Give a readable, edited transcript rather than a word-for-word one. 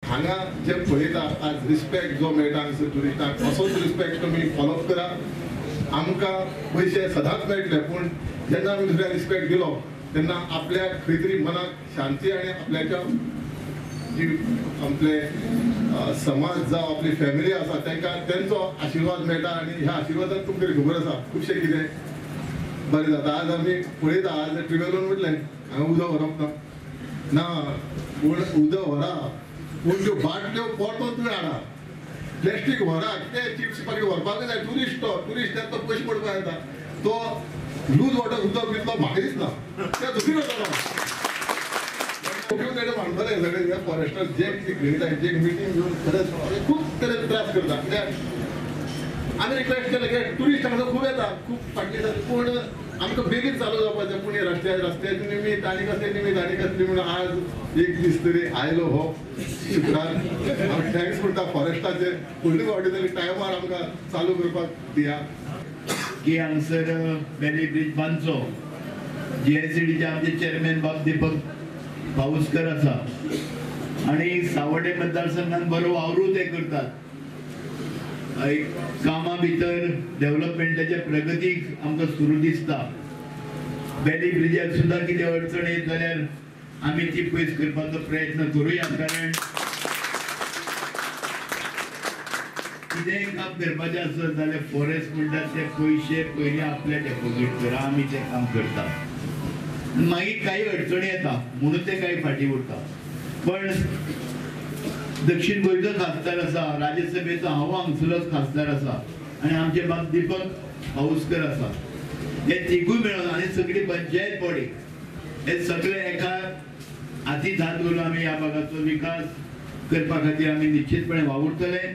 हांगा जे पळयता आज रिस्पेक्ट जो मेळटा हांगसर ट्युरिस्टांक असोच रिस्पेक्ट तुमी फॉलोअप करा. आमकां पयशे सदांच मेळटले, पूण जेन्ना आमी दुसऱ्या रिस्पेक्ट दिलो तेन्ना आपल्याक खंय तरी मनाक शांती आनी आपल्याच्या जी आपले समाज जावं आपली फॅमिली आसा तांकां तेंचो आशिर्वाद मेळटा आनी ह्या आशिर्वादान तुमकां खबर आसा खुबशें कितें बरें जाता. आज आमी पळयता, आज ट्रिवेलोन म्हटलें हांगा उदक व्हरप ना, ना पूण उदक व्हरा, पूण त्यो बाटल्यो परतून तुवें हाडा, प्लॅस्टीक व्हरा, कितें चिप्स पाकीट व्हरपाक जाय. ट्युरिस्ट तो ट्युरिस्ट तो पयशे पडपाक येता, तो लूज वॉटर उदक दितलो म्हाका दिसना, ते दुसरी वतलो तेणें मानतले सगळे फॉरेस्टर जे कितें घेयता जे मिटींग घेवन खरेंच खूब तरेन त्रास करता. कित्याक आमी रिक्वेस्ट केलें की ट्युरिस्ट हांगा खूब येता, खूब फाटली दिसा, पूण आमकां बेगीन चालू जावपाचें, पूण रस्त्याचें निमीत आनी कसलें निमीत आनी कसलें म्हणून आज एक दीस तरी आयलो हो शुक्रार. हांव thanks म्हणटा फॉरेस्टाचे, फुडले फावटी तरी टायमार आमकां चालू करपाक दिया. की हांगसर बेली ब्रिज बांदचो, जीआयसीडीचे आमचे चेअरमॅन बाब दीपक पाऊसकर आसा आनी सावड्डे मतदारसंघान बरो वावरूय ते करतात. एक कामा भितर डेव्हलपमेंटाच्या प्रगतीक आमकां सुरू दिसता. बेली ब्रिजार सुद्दां कितें अडचण येत जाल्यार आमी ती पयस करपाचो प्रयत्न करुया, कारण कितेंय काम करपाचें आसत जाल्यार फॉरेस्ट म्हणटात ते पयशे पयलीं आपले डेपोजीट करा, आमी तें काम करता. मागीर काही अडचणी येता म्हणून ते काही फाटीं उरता. पण दक्षिण गोंयचो खासदार आसा, राज्यसभेचो हांव हांगसरलोच खासदार आसा आनी आमचे बाब दीपक पाऊसकर आसा, हे तिगूय मेळून आनी सगळी पंचायत बॉडी हे सगळे एका हातीत हात घालून आमी ह्या भागाचो विकास करपा खातीर आमी निश्चितपणे वावुरतले.